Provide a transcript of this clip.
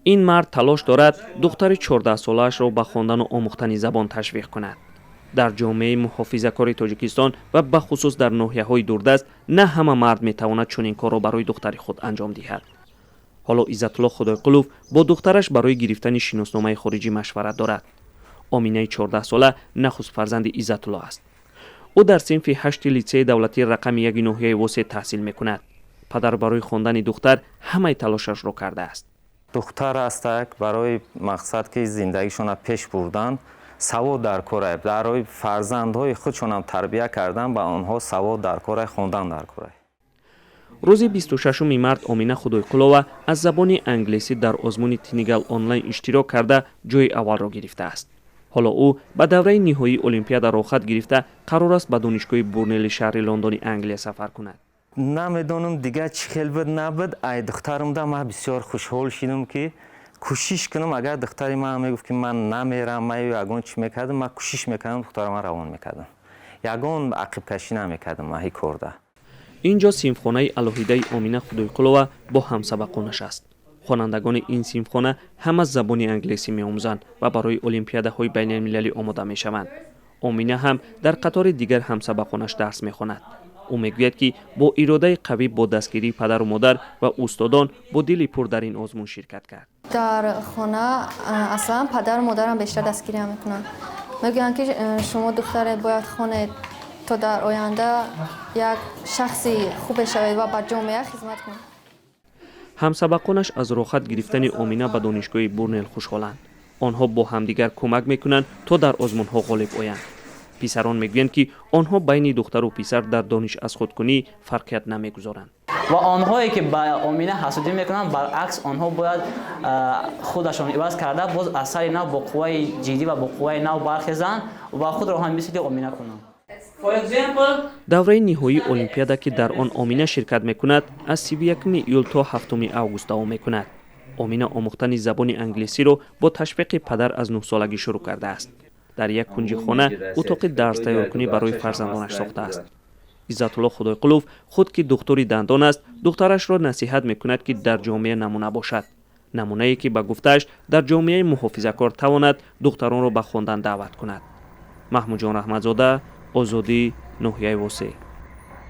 Ин мард талош дорад, духтари 14-солаашро ба хондану омӯхтани забон ташвиқ кунад. Дар ҷомеаи муҳофизакори Тоҷикистон ва бахусус дар ноҳияҳои дурдаст на ҳама мард метавонад чунин корро барои духтари худ анҷом диҳад. Ҳоло Иззатулло Худойқулов бо духтараш барои гирифтани шиносномаи хориҷӣ машварат дорад. Оминаи 14-сола нахуст фарзанди Иззатулло аст. Ӯ дар синфи ҳашти литсеи давлатии рақами 1 ноҳияи Восе таҳсил мекунад. Падар барои хондани духтар ҳамаи талошашро кардааст. Духтар ҳастак, барои мақсад ки зиндагишонро пеш бурдан, савод дар корай. Барои фарзандҳои худшонам тарбия кардан, ба онҳо савод дар корай, хондан дар корай. Рӯзи 26 март Омина Худойқулова аз забони англисӣ дар озмуни Тинигал онлайн иштирок карда, ҷои аввалро гирифтааст. Ҳоло ӯ ба давраи ниҳоии олимпиада роҳхат гирифта, қарор аст ба донишгоҳи Бурнели шаҳри Лондони Англия сафар кунад. Намедонам, дигар чӣ хел буд, набуд, ай духтарамда ман бисёр хушҳол шидам, ки кӯшиш кунам. Агар духтари ман мегуфт, ки ман намерам, ман ягон чӣ мекардам, ман кӯшиш мекардам, духтарама равон мекардам, ягон ақибкашӣ намекардам ман ҳи корда. Ин ҷо синфхонаи алоҳидаи Омина Худойқулова бо ҳамсабақонаш аст. Хонандагони ин синфхона ҳама забони англисӣ меомӯзанд ва барои олимпиадаҳои байналмилалӣ омода мешаванд. Омина ҳам дар қатори дигар ҳамсабақонаш дарс мехонад. Ӯ мегӯяд, ки бо иродаи қавӣ, бо дастгирии падару модар ва устодон, бо дили пур дар ин озмун ширкат кард. Дар хона аслан падару модарам бештар дастгириам мекунанд. Мегӯянд, ки шумо духтаред, бояд хонед, то дар оянда як шахси хубе шавед ва ба ҷомеа хизмат кунед. Ҳамсабақонаш аз роҳхат гирифтани Омина ба донишгоҳи Бурнел хушҳоланд. Онҳо бо ҳамдигар кӯмак мекунанд, то дар озмунҳо ғолиб оянд. Писарон мегӯянд, ки онҳо байни духтару писар дар дониш аз худкунӣ фарқият намегузоранд. Ва онҳое ки ба Омина ҳасудӣ мекунанд, баръакс, онҳо бояд худашон иваз карда, боз аз сари нав бо қувваи ҷиддӣ ва бо қувваи нав бархезанд ва худро ҳам мисли Омина кунанд. Давраи ниҳоии олимпиада, ки дар он Омина ширкат мекунад, аз 31 июл то 7 август давом мекунад. Омина омӯхтани забони англисиро бо ташвиқи падар аз 9-солагӣ шурӯъ кардааст. Дар як кунҷи хона утоқи дарстайёркунӣ барои фарзандонаш сохтааст. Иззатулло Худойқулов худ, ки духтури дандон аст, духтарашро насиҳат мекунад, ки дар ҷомеа намуна бошад, намунае ки, ба гуфтааш, дар ҷомеаи муҳофизакор тавонад духтаронро ба хондан даъват кунад. Маҳмудҷон Раҳматзода, Озодӣ, ноҳияи Восе.